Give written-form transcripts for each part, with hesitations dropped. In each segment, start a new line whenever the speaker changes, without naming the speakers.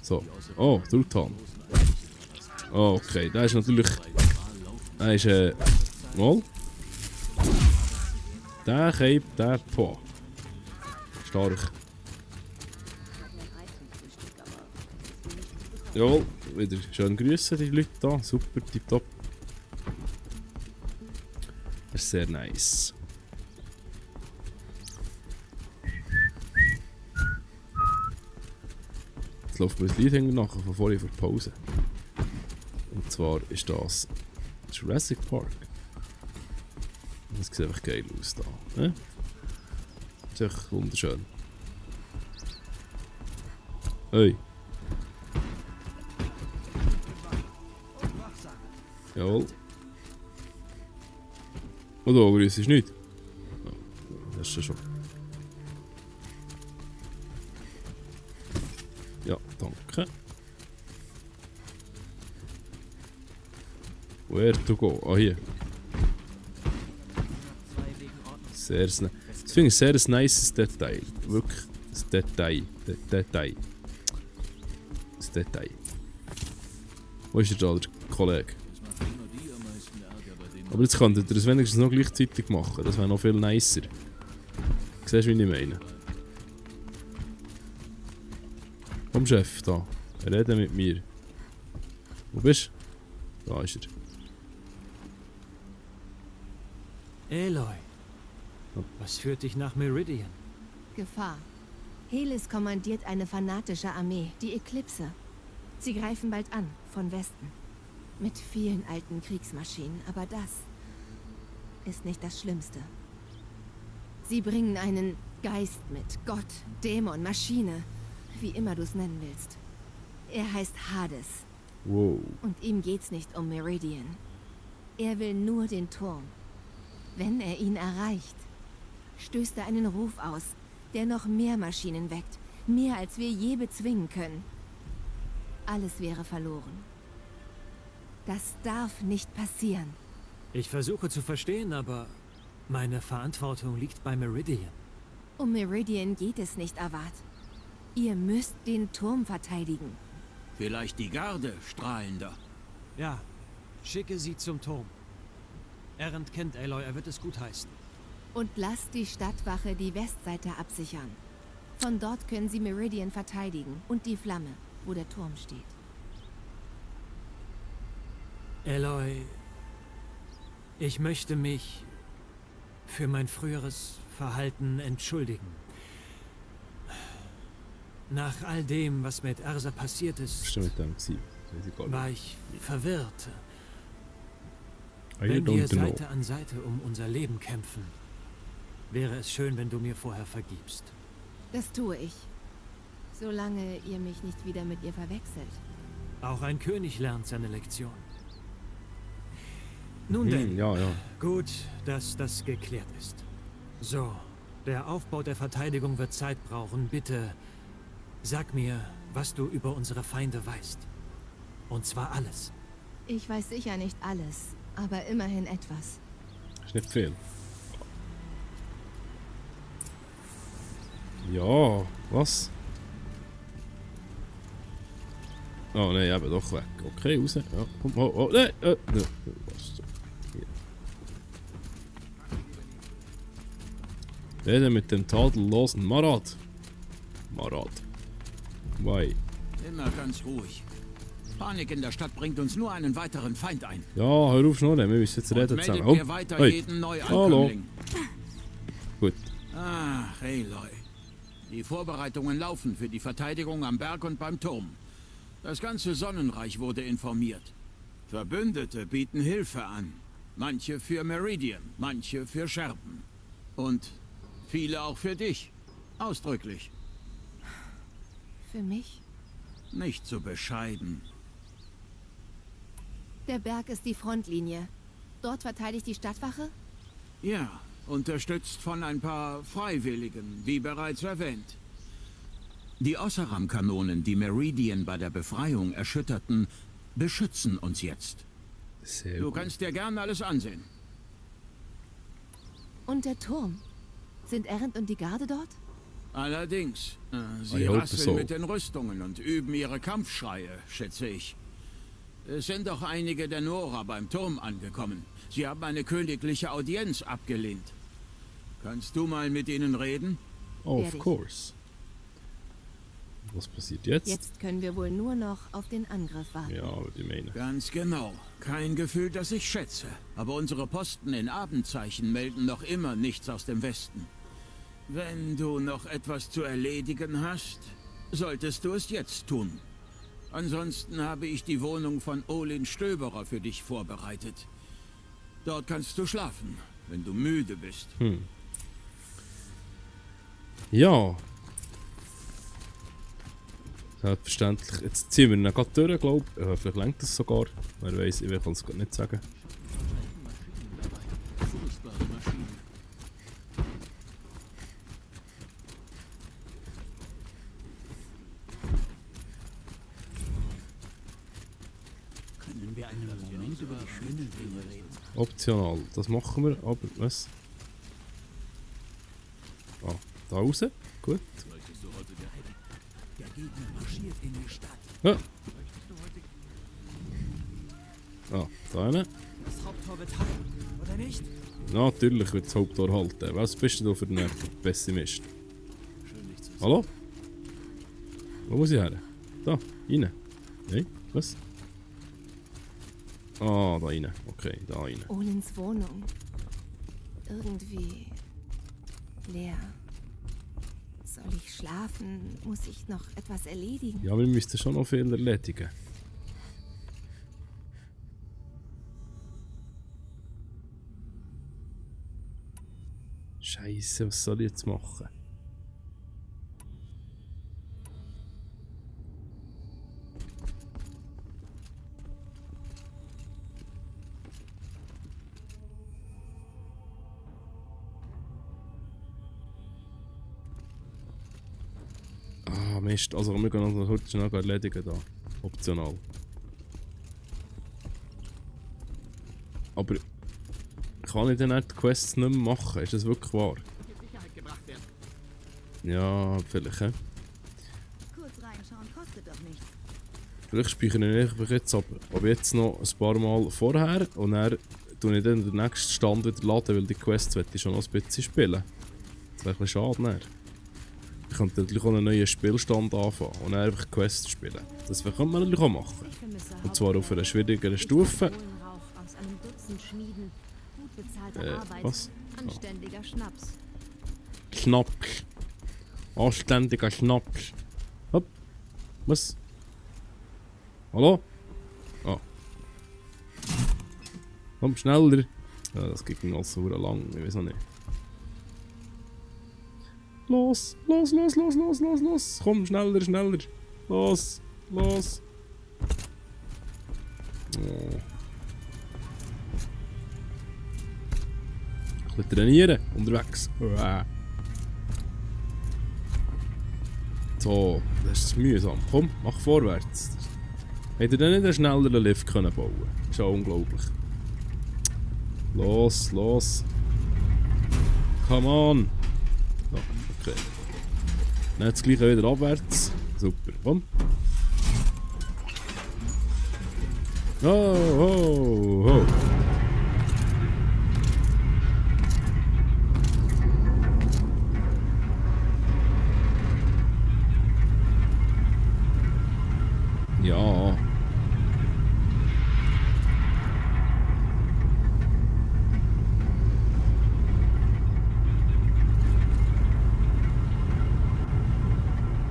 So. Oh, Truthahn. Oh, okay. Da ist natürlich... Da ist mal. Der Cape, der... Boah. Stark. Jawohl. Wieder schön grüßen die Leute da. Super, tipptopp. Das ist sehr nice. Jetzt läuft mir das Lied nachher von vorhin vor der Pause. Und zwar ist das Jurassic Park. Das sieht einfach geil aus da. Ne? Das ist echt wunderschön. Hey. Jawohl. Und da grüß ist nicht. Ja, das ist ja schon. Ja, danke. Where to go? Ah, hier. Sehr nice. Das finde ich sehr ein nices Detail. Wirklich ein Detail. Detail. Das Detail. Wo ist der Kollege? Aber jetzt könntet ihr es wenigstens noch gleichzeitig machen. Das wäre noch viel nicer. Siehst du, wie ich meine? Komm, Chef, da. Rede mit mir. Wo bist du? Da ist er.
Aloy, was führt dich nach Meridian?
Gefahr. Helis kommandiert eine fanatische Armee, die Eclipse. Sie greifen bald an, von Westen. Mit vielen alten Kriegsmaschinen, aber das ist nicht das Schlimmste. Sie bringen einen Geist mit, Gott, Dämon, Maschine, wie immer du es nennen willst. Er heißt Hades.
Wow.
Und ihm geht's nicht um Meridian. Er will nur den Turm. Wenn er ihn erreicht, stößt er einen Ruf aus, der noch mehr Maschinen weckt, mehr als wir je bezwingen können. Alles wäre verloren. Das darf nicht passieren.
Ich versuche zu verstehen, aber meine Verantwortung liegt bei Meridian.
Um Meridian geht es nicht, Avad. Ihr müsst den Turm verteidigen.
Vielleicht die Garde, Strahlender.
Ja, schicke sie zum Turm. Erend kennt Aloy, er wird es gutheißen.
Und lasst die Stadtwache die Westseite absichern. Von dort können sie Meridian verteidigen und die Flamme, wo der Turm steht.
Aloy, ich möchte mich für mein früheres Verhalten entschuldigen. Nach all dem, was mit Ersa passiert ist, war ich verwirrt. Wenn wir Seite an Seite um unser Leben kämpfen, wäre es schön, wenn du mir vorher vergibst.
Das tue ich. Solange ihr mich nicht wieder mit ihr verwechselt.
Auch ein König lernt seine Lektion. Nun denn,
ja.
Gut, dass das geklärt ist. So, der Aufbau der Verteidigung wird Zeit brauchen. Bitte, sag mir, was du über unsere Feinde weißt. Und zwar alles.
Ich weiß sicher nicht alles, aber immerhin etwas.
Ist nicht viel. Ja, was? Oh nein, eben doch weg. Okay, raus. Ja, komm, oh, nein, was? Rede mit dem tadellosen Marat. Why?
Immer ganz ruhig. Panik in der Stadt bringt uns nur einen weiteren Feind ein.
Ja, hör auf schnell, wir müssen jetzt reden zusammen.
Und meldet mir weiter jeden Neuankömmling.
Gut.
Ach, Aloy. Die Vorbereitungen laufen für die Verteidigung am Berg und beim Turm. Das ganze Sonnenreich wurde informiert. Verbündete bieten Hilfe an. Manche für Meridian, manche für Scherben. Und viele auch für dich. Ausdrücklich.
Für mich?
Nicht so bescheiden.
Der Berg ist die Frontlinie. Dort verteidigt die Stadtwache?
Ja, unterstützt von ein paar Freiwilligen, wie bereits erwähnt. Die Osseram-Kanonen, die Meridian bei der Befreiung erschütterten, beschützen uns jetzt.
Sehr
Du
gut.
kannst dir gern alles ansehen.
Und der Turm? Sind Erend und die Garde dort?
Allerdings,
I
sie
hope
rasseln
so.
mit den Rüstungen und üben ihre Kampfschreie, schätze ich. Es sind doch einige der Nora beim Turm angekommen. Sie haben eine königliche Audienz abgelehnt. Kannst du mal mit ihnen reden?
Oh,
Werde
of
ich.
course. Was passiert jetzt?
Jetzt können wir wohl nur noch auf den Angriff warten.
Ja, würde ich meinen.
Ganz genau. Kein Gefühl, das ich schätze. Aber unsere Posten in Abendzeichen melden noch immer nichts aus dem Westen. Wenn du noch etwas zu erledigen hast, solltest du es jetzt tun. Ansonsten habe ich die Wohnung von Olin Stöberer für dich vorbereitet. Dort kannst du schlafen, wenn du müde bist.
Ja. Selbstverständlich. Jetzt ziehen wir ihn gerade durch, glaube ich. Vielleicht lenkt das sogar. Wer weiß, ich kann es gerade nicht sagen.
Können wir einen Moment über die schönen Dinge reden?
Optional. Das machen wir, aber was? Ah, da raus. Gut.
Der Gegner marschiert in die Stadt.
Ja. Ah, da hinten.
Das Haupttor wird halten, oder nicht?
Natürlich wird das Haupttor halten. Was bist du für ein Pessimist? Hallo? Wo muss ich her? Da, rein. Nein, was? Ah, da rein. Okay, da rein.
Olins Wohnung. Irgendwie leer. Soll ich schlafen? Muss ich noch etwas erledigen?
Ja, wir müssten schon noch viel erledigen. Scheiße, was soll ich jetzt machen? Ah, Mist. Also, wir können uns heute schnell erledigen da. Optional. Aber kann ich dann nicht die Quests nicht mehr machen? Ist das wirklich wahr? Ja, vielleicht, hä?
Kurz reinschauen kostet doch nichts.
Vielleicht speichere ich einfach jetzt ab jetzt noch ein paar Mal vorher und dann tue ich dann den nächsten Stand wieder laden, weil die Quests möchte ich schon noch ein bisschen spielen. Das wäre ein bisschen schade, ne? Ich könnte natürlich auch einen neuen Spielstand anfangen und dann einfach Quests spielen. Das könnte man natürlich auch machen.
Ich vermisse
Und zwar auf einer schwierigeren Stufe.
Kohlenrauch aus einem Dutzend Schmieden, gut bezahlte Arbeit,
Was?
anständiger Schnaps.
Schnaps. Anständiger Schnaps. Hopp. Was? Hallo? Ah. Komm, schneller. Ja, das geht noch so lang, ich weiß auch nicht. Los, los, los, los, los, los, los. Komm, schneller, schneller. Los, los. Oh. Ein bisschen trainieren, unterwegs. Uah. So, das ist mühsam. Komm, mach vorwärts. Hätte ihr denn nicht einen schnelleren Lift können bauen? Das ist ja unglaublich. Los, los. Come on. So, okay. Dann das gleiche wieder abwärts. Super, komm. Oh, oh, oh. Ja.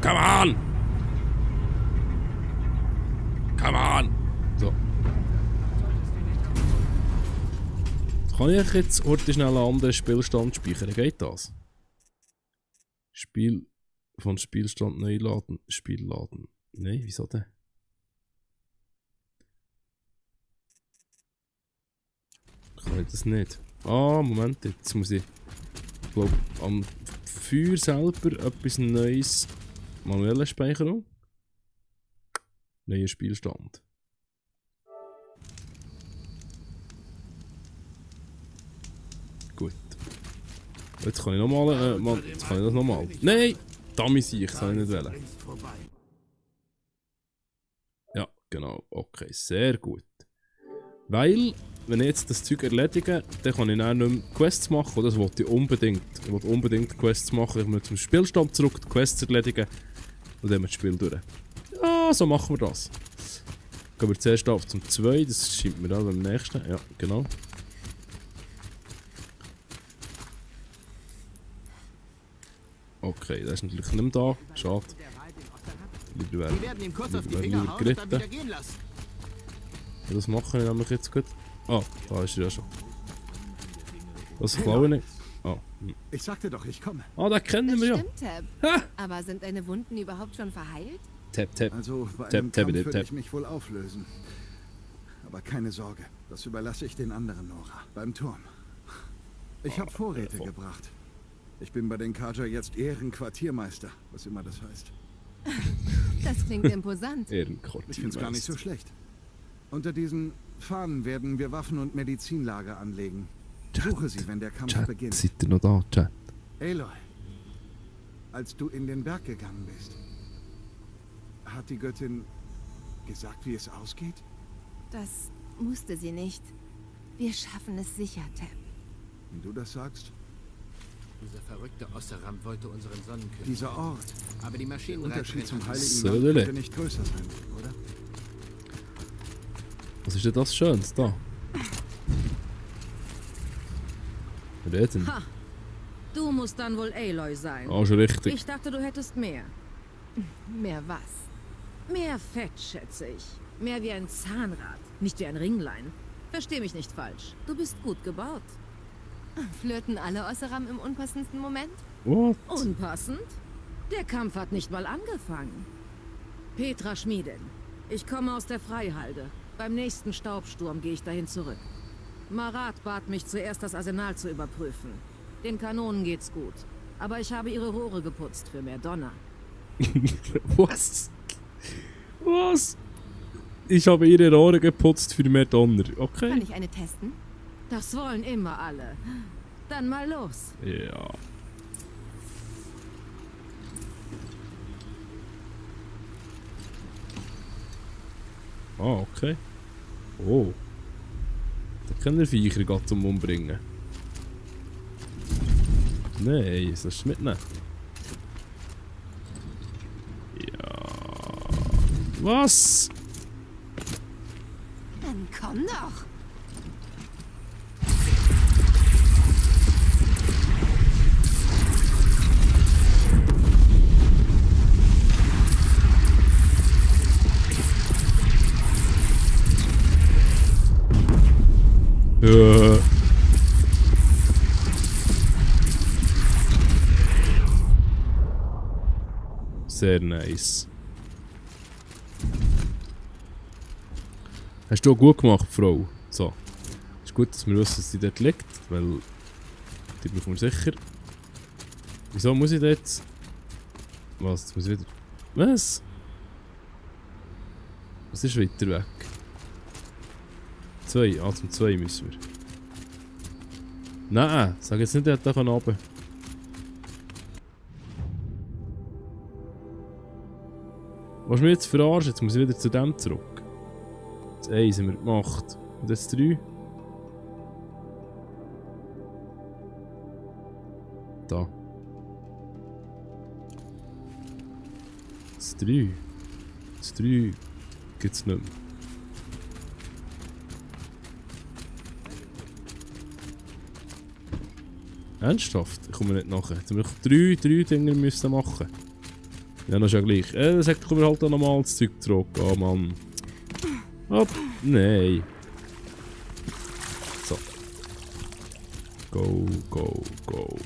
Come on! Come on! So. Kann ich jetzt heute schnell einen anderen Spielstand speichern? Geht das? Spiel von Spielstand neu laden. Spiel laden. Nein, wieso denn? Kann ich das nicht? Ah, Moment, jetzt muss ich glaube am Feuer selber etwas Neues. Manuelle Speicherung. Neuer Spielstand. Gut. Jetzt kann ich nochmal. Jetzt kann ich das nochmal. Nein! Dummy ich soll nicht wählen. Ja, genau. Okay, sehr gut. Weil, wenn ich jetzt das Zeug erledige, dann kann ich dann nicht mehr Quests machen. Oder das wollte ich unbedingt. Ich wollte unbedingt Quests machen. Ich muss zum Spielstand zurück, die Quests erledigen und dann haben wir das Spiel durch. Ja, so machen wir das. Gehen wir zuerst auf zum 2. Das scheint mir dann beim nächsten. Ja, genau. Okay, der ist natürlich nicht mehr da. Schade. Lieber
Wir werden ihm kurz auf die
wäre
Finger
lieber
hauen und dann wieder
geritten.
gehen lassen.
Ja, das mache ich nämlich jetzt gut. Ah, da ist er ja schon. Das klaue ich. Ah,
Ich sagte doch, ich komme.
ah, den kennen
Das
wir ja.
stimmt, Tab.
Ha!
Aber sind deine Wunden überhaupt schon verheilt?
Tap, tap.
Also bei
Tap,
einem
tap,
Kampf
tap,
würde
tap.
ich mich wohl auflösen. Aber keine Sorge, das überlasse ich den anderen, Nora. Beim Turm. Ich habe Vorräte gebracht. Ich bin bei den Kaja jetzt Ehrenquartiermeister, was immer das heißt.
Das klingt imposant.
Ehrenkortier.
Ich finde es gar nicht so schlecht. Unter diesen Fahnen werden wir Waffen- und Medizinlager anlegen. Suche sie, wenn der Kampf
Chat,
beginnt.
seid ihr noch da, Chat?
Aloy, als du in den Berg gegangen bist, hat die Göttin gesagt, wie es ausgeht?
Das musste sie nicht. Wir schaffen es sicher, Tab.
Wenn du das sagst.
Dieser verrückte Osseram wollte unseren Sonnenkönig.
Dieser Ort.
Aber die
Der
Maschinenreiterin
Unterschied zum
hat-
Heiligen
Södele.
Land könnte nicht größer sein, oder?
Was ist denn das Schönes da? Wer denn?
Ha! Du musst dann wohl Aloy sein.
Ah, schon richtig.
Ich dachte, du hättest mehr.
Mehr was?
Mehr Fett, schätze ich. Mehr wie ein Zahnrad, nicht wie ein Ringlein. Versteh mich nicht falsch. Du bist gut gebaut.
Flirten alle Osseram im unpassendsten Moment?
What?
Unpassend? Der Kampf hat nicht mal angefangen. Petra Schmiedin. Ich komme aus der Freihalde. Beim nächsten Staubsturm gehe ich dahin zurück. Marat bat mich zuerst, das Arsenal zu überprüfen. Den Kanonen geht's gut. Aber ich habe ihre Rohre geputzt für mehr Donner.
Was? Was? Ich habe ihre Rohre geputzt für mehr Donner.
Kann
Okay.
ich eine testen?
Das wollen immer alle. Dann mal los.
Ja. Ah, okay. Oh. Da können wir Viecher gerade zum Umbringen. Nein, das ist mitnehmen. Ja. Was?
Dann komm doch.
Ja. Sehr nice. Hast du auch gut gemacht, Frau. So. Ist gut, dass wir wissen, dass sie dort liegt, weil die brauchen wir sicher. Wieso muss ich da jetzt? Was? Jetzt muss ich wieder. Was? Was ist weiter weg? 2. Ah, zum 2 müssen wir. Nein, sag jetzt nicht, er hat da runter. Was mich jetzt verarschen? Jetzt muss ich wieder zu dem zurück. Das 1 haben wir gemacht. Und das 3. Da. Das 3. Das 3 gibt's nicht mehr. Ernsthaft? Ich komme nicht nachher. Jetzt müssen wir 3 Dinge müssen machen. Ja, das ist ja gleich. Dann sagt wir halt auch nochmal das Zeug zurück. Oh Mann. Hopp. Nein. So. Go, go, go.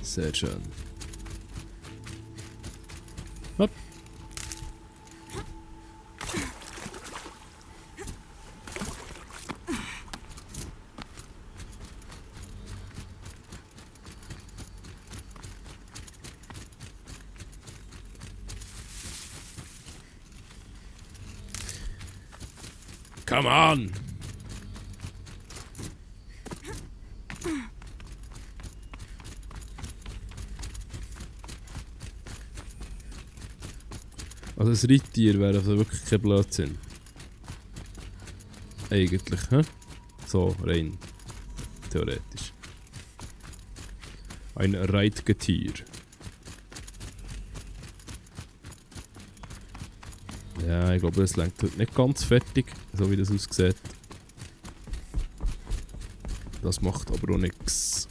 Sehr schön. Hopp. Come on! Also ein Reittier wäre also wirklich kein Blödsinn. Eigentlich, hä? So, rein theoretisch. Ein Reitgetier. Ja, ich glaube, das lenkt heute nicht ganz fertig, so wie das aussieht. Das macht aber auch nichts.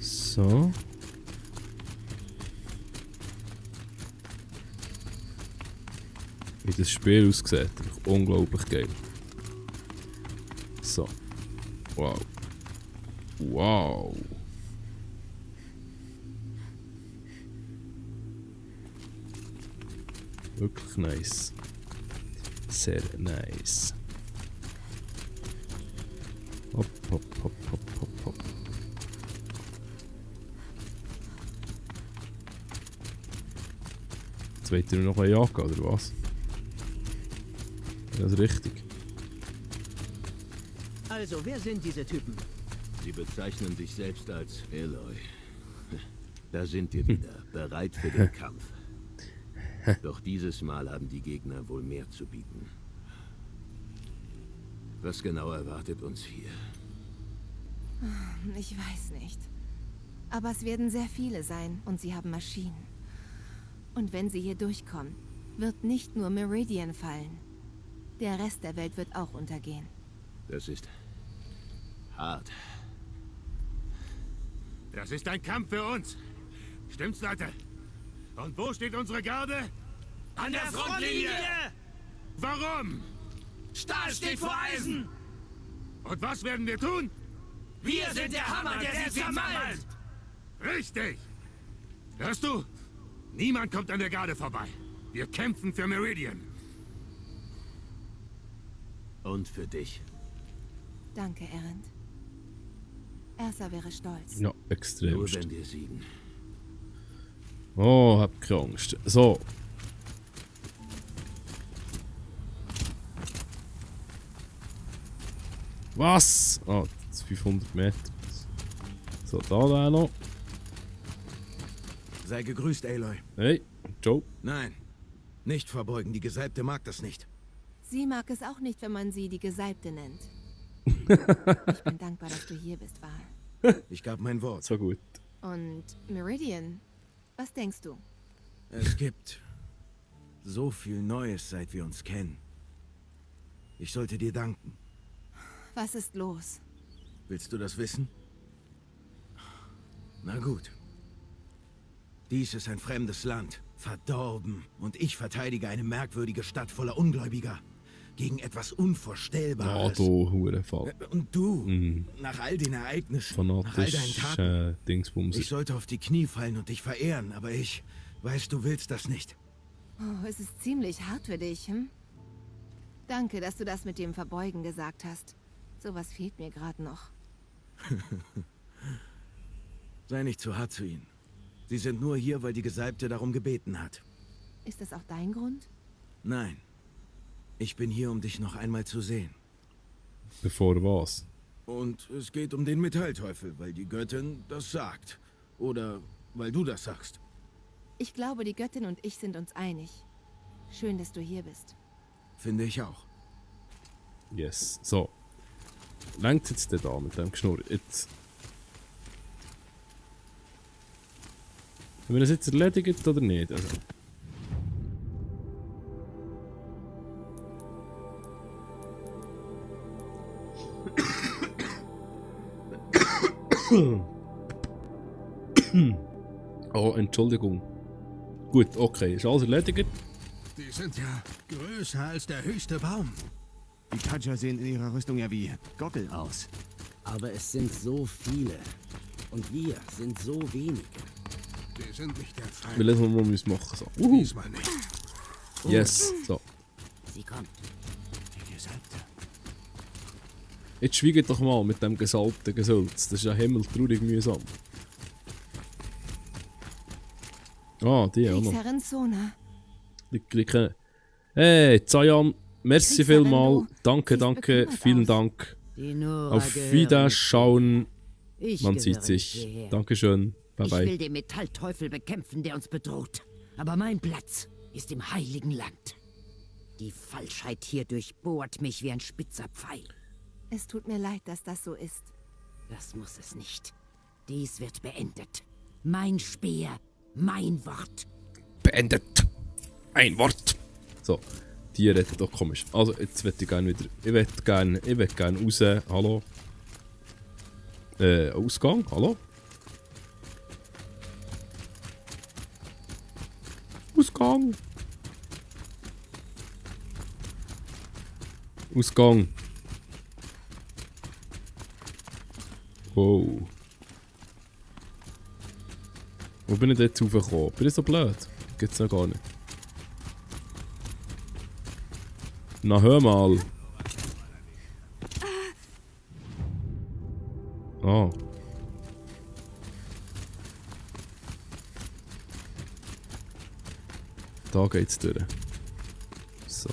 So. Wie das Spiel aussieht, unglaublich geil. So. Wow. Wow. Wirklich nice. Sehr nice. Hopp, hopp, hopp, hopp, hopp, hopp. Jetzt wollt ihr noch ein jagen, oder was? Das ist richtig.
Also, wer sind diese Typen?
Sie bezeichnen sich selbst als Aloy. Da sind wir wieder, bereit für den Kampf. Doch dieses Mal haben die Gegner wohl mehr zu bieten. Was genau erwartet uns hier?
Ich weiß nicht. Aber es werden sehr viele sein und sie haben Maschinen. Und wenn sie hier durchkommen, wird nicht nur Meridian fallen. Der Rest der Welt wird auch untergehen.
Das ist hart.
Das ist ein Kampf für uns. Stimmt's, Leute? Und wo steht unsere Garde?
An der Frontlinie!
Warum?
Stahl steht vor Eisen!
Und was werden wir tun?
Wir sind der Hammer, der sie zermalmt!
Richtig! Hörst du? Niemand kommt an der Garde vorbei. Wir kämpfen für Meridian.
Und für dich.
Danke, Erend. Ersa wäre stolz.
Ja, extrem.
Nur wenn wir siegen.
Oh, hab keine Angst. So. Was? Ah, das ist 500 Meter. So, da noch.
Sei gegrüßt, Aloy.
Hey, Joe.
Nein, nicht verbeugen. Die Gesalbte mag das nicht.
Sie mag es auch nicht, wenn man sie die Gesalbte nennt. Ich bin dankbar, dass du hier bist, Val.
Ich gab mein Wort.
So gut.
Und Meridian, was denkst du?
Es gibt so viel Neues, seit wir uns kennen. Ich sollte dir danken.
Was ist los?
Willst du das wissen? Na gut. Dies ist ein fremdes Land, verdorben, und ich verteidige eine merkwürdige Stadt voller Ungläubiger gegen etwas
Ja,
Unvorstellbares.
du Hurenfall.
Und du, nach all den Ereignissen, nach all deinen Taten,
Fanatisch Dingsbums.
ich sollte auf die Knie fallen und dich verehren, aber ich weiß, du willst das nicht.
Oh, es ist ziemlich hart für dich, hm? Danke, dass du das mit dem Verbeugen gesagt hast. Sowas fehlt mir gerade noch.
Sei nicht zu hart zu ihnen. Sie sind nur hier, weil die Gesalbte darum gebeten hat.
Ist das auch dein Grund?
Nein. Ich bin hier, um dich noch einmal zu sehen.
Bevor was?
Und es geht um den Metallteufel, weil die Göttin das sagt. Oder weil du das sagst.
Ich glaube, die Göttin und ich sind uns einig. Schön, dass du hier bist.
Finde ich auch.
Yes. So. Längt jetzt der da mit dem Geschnurr. Jetzt. Haben wir das jetzt erledigt oder nicht? Also. Oh, Entschuldigung. Gut, okay, ist alles erledigt.
Die sind ja größer als der höchste Baum.
Die Kadja sehen in ihrer Rüstung ja wie Gockel aus.
Aber es sind so viele. Und wir sind so wenige.
Die sind nicht der Feind.
Wir lassen mal was machen. So.
Diesmal nicht.
Yes, so.
Sie kommt.
Die Gesalbte.
Jetzt schweigt doch mal mit dem gesalbten Gesülz. Das ist ja himmeltraurig mühsam. Ah, die auch noch.
Kriegsherrin Sona.
Hey, Zayan, merci
Kriegsherrin
vielmal.
Lo.
Danke,
Sieht
danke,
bekümmert
vielen
aus.
Dank.
Die Nora
Auf
gehören
Wiederschauen.
nicht hierher. Ich
Man
gehöre
sieht
nicht
sich.
hierher.
Dankeschön. Bye
Ich will
bye.
den Metallteufel bekämpfen, der uns bedroht. Aber mein Platz ist im Heiligen Land. Die Falschheit hier durchbohrt mich wie ein spitzer Pfeil.
Es tut mir leid, dass das so ist.
Das muss es nicht. Dies wird beendet. Mein Speer, mein Wort.
Beendet. Ein Wort. So, die redet doch komisch. Also, jetzt möchte ich gerne wieder. Ich möchte gerne raus. Hallo. Ausgang. Hallo. Ausgang. Ausgang. Wow. Wo bin ich jetzt raufgekommen? Bin ich so blöd? Gibt's noch gar nicht. Na hör mal. Ah. Da geht's durch. So.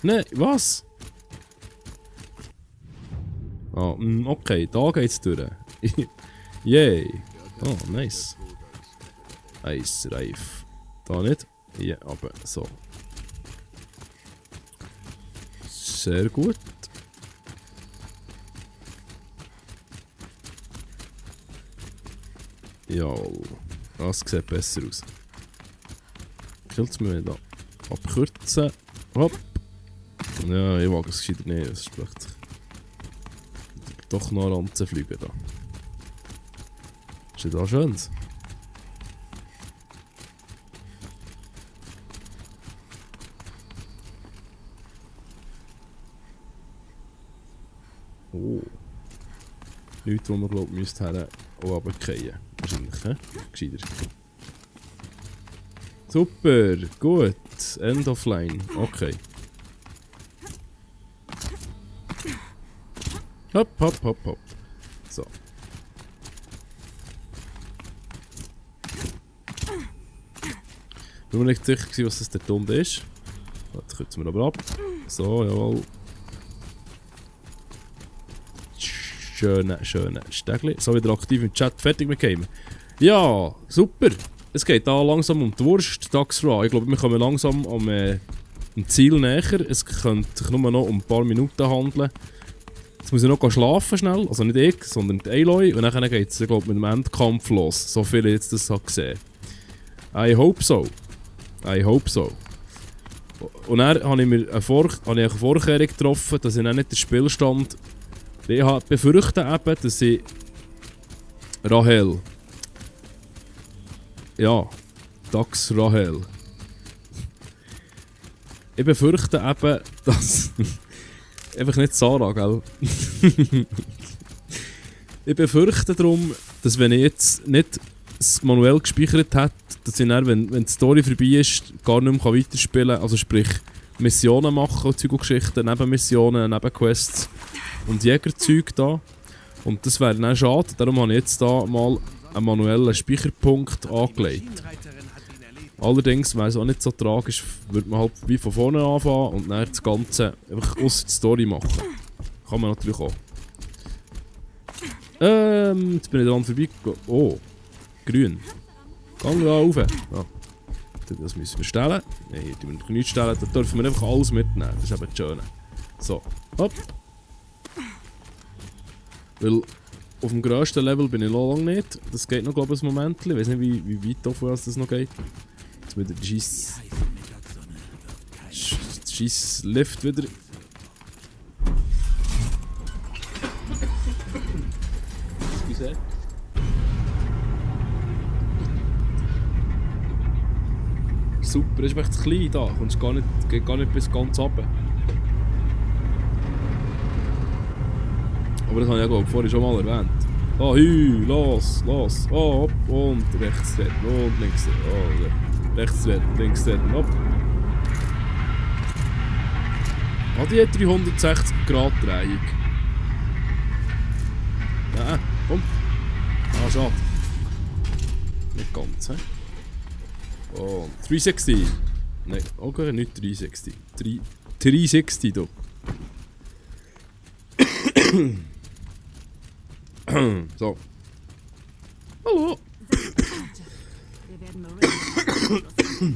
Ne, was? Ah, okay, da geht's durch. Yay. Oh, nice. Nice, reif. Da nicht? Ja, aber so. Sehr gut. Jawohl. Das sieht besser aus. Killt mir da. Abkürzen. Hopp. Ja, ich mag es gescheiter nicht. Das spricht doch noch ranzufliegen da. Ist das schön? Oh. Nichts, wo man glaubt, müsste her auch runterfallen. Wahrscheinlich, hä? Gescheiter. Super, gut. End of line. Okay. Hopp, hopp, hopp, hopp. So. Ich bin mir nicht sicher, was das der Tund ist. Jetzt kürzen wir aber ab. So, jawohl. Schöne Stegli. So, wieder aktiv im Chat. Fertig mit Game. Ja, super. Es geht da langsam um die Wurst. Dax Raw. Ich glaube, wir kommen langsam am Ziel näher. Es könnte sich nur noch um ein paar Minuten handeln. Jetzt muss ich noch schlafen schnell. Also nicht ich, sondern die Aloy. Und dann geht es, glaube ich, mit dem Endkampf los. So viel ich jetzt das gesehen habe. I hope so. I hope so. Und dann habe ich mir eine Vorkehrung getroffen, dass ich dann nicht den Spielstand... Ich befürchte eben, dass ich... Rahel. Ja. Dax Rahel. Ich befürchte eben, dass... einfach nicht Sarah, gell? Ich befürchte darum, dass wenn ich jetzt nicht es manuell gespeichert hätte, dass ich dann, wenn die Story vorbei ist, gar nicht mehr weiterspielen kann. Also sprich, Missionen machen, Zeug und Geschichten, Nebenmissionen, Nebenquests und Jägerzeug da. Und das wäre dann schade, darum habe ich jetzt da mal einen manuellen Speicherpunkt angelegt. Allerdings wäre es auch nicht so tragisch, würde man halt wie von vorne anfangen und dann das Ganze einfach aus der Story machen. Kann man natürlich auch. Jetzt bin ich dran vorbeigegangen. Oh, grün. Gang da rauf. Ja. Das müssen wir stellen. Nein, hier dürfen wir nichts stellen, da dürfen wir einfach alles mitnehmen. Das ist eben das Schöne. So, hopp. Weil auf dem grössten Level bin ich noch lange nicht. Das geht noch, glaube ich, ein Moment. Ich weiß nicht, wie weit davon das noch geht. Jetzt wieder der Scheiss Lift wieder. Excuse. Super, ist echt zu klein da. Geht gar nicht bis ganz runter. Aber das habe ich ja, glaube ich, vorhin schon mal erwähnt. Ah, los. Oh, hopp, und rechts retten und links retten. Oh, rechts retten, links retten, hopp. Ah, die hat 360 Grad Drehung. Ja, komm. Ah, schade. Nicht ganz, hä? Oh, 360. Nein, okay, nicht 360. 360 da. So. Hallo.
Wir werden Marine.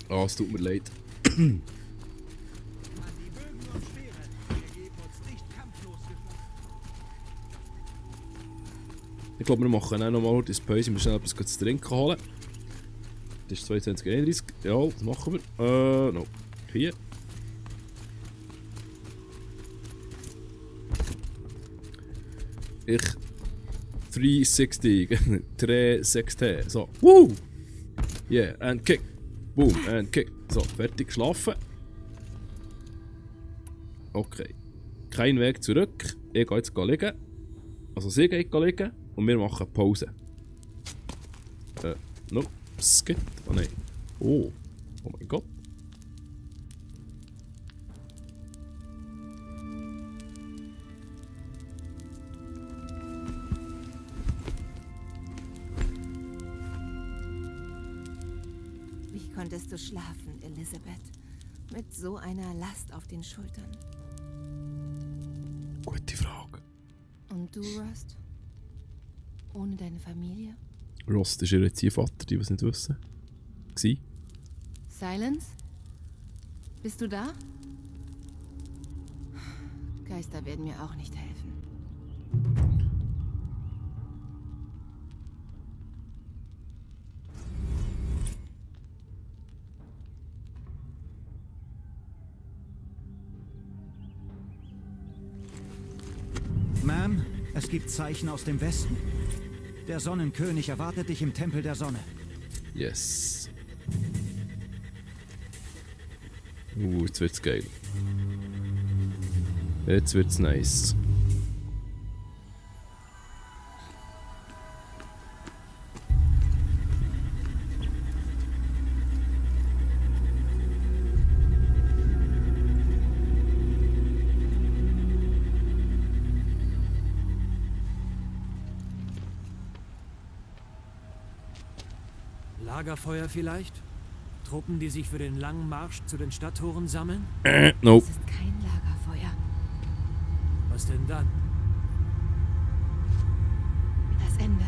Ah, es tut mir leid. Ich glaube, wir machen auch nochmal das Päuschen, wir schnell etwas zu trinken holen. Das ist 22:31. Ja, das machen wir. No. Hier. Ich 360. 360. So. Woo! Yeah, and kick. Boom, and kick. So, fertig geschlafen. Okay. Kein Weg zurück. Ich gehe jetzt liegen. Also sie geht liegen und wir machen Pause. No. Skit. Oh nein. Oh. Oh mein Gott.
Wie konntest du schlafen, Elisabeth? Mit so einer Last auf den Schultern.
Gute Frage.
Und du, Rust? Ohne deine Familie?
Rost ist ihr Ziehvater, die es nicht wissen. Gsi.
Silence? Bist du da? Geister werden mir auch nicht helfen.
Ma'am, es gibt Zeichen aus dem Westen. Der Sonnenkönig erwartet dich im Tempel der Sonne.
Yes. Jetzt wird's geil. Jetzt wird's nice.
Lagerfeuer vielleicht? Truppen, die sich für den langen Marsch zu den Stadttoren sammeln?
Nope.
Es ist kein Lagerfeuer.
Was denn dann?
Das Ende.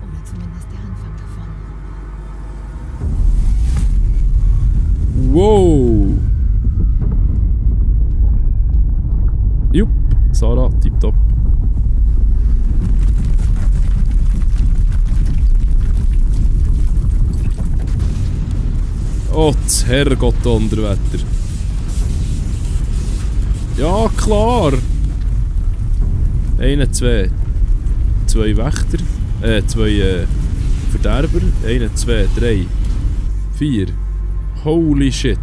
Oder zumindest der Anfang davon.
Wow. Jupp. Sarah, tipptopp. Oh, das Herrgott Donnerwetter. Ja, klar. 1, 2. 2 Wächter. 2 Verderber. 1, 2, 3. 4. Holy shit.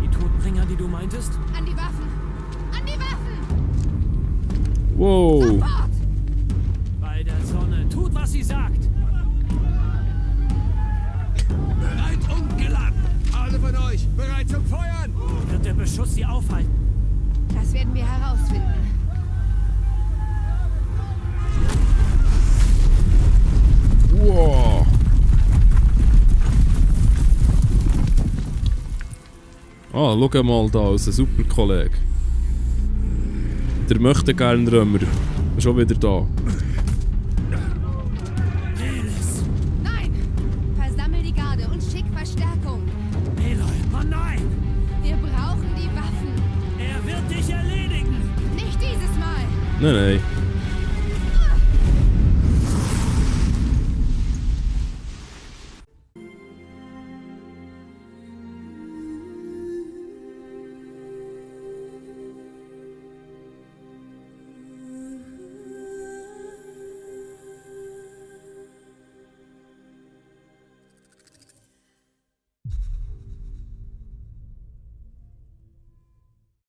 Die Totenbringer, die du meintest?
An die Waffen! An die Waffen!
Wow.
Sofort!
Bei der Sonne. Tut, was sie sagt.
Bereit und geladen! Alle von euch bereit zum Feuern!
Wird der Beschuss sie aufhalten?
Das werden wir herausfinden.
Wow. Ah, schau mal da, unser super Kollege. Der möchte gerne Römer. Schon wieder da.
Nein! Versammel die Garde und schick Verstärkung.
Aloy, oh nein!
Wir brauchen die Waffen.
Er wird dich erledigen!
Nicht dieses Mal.
Nein, nein.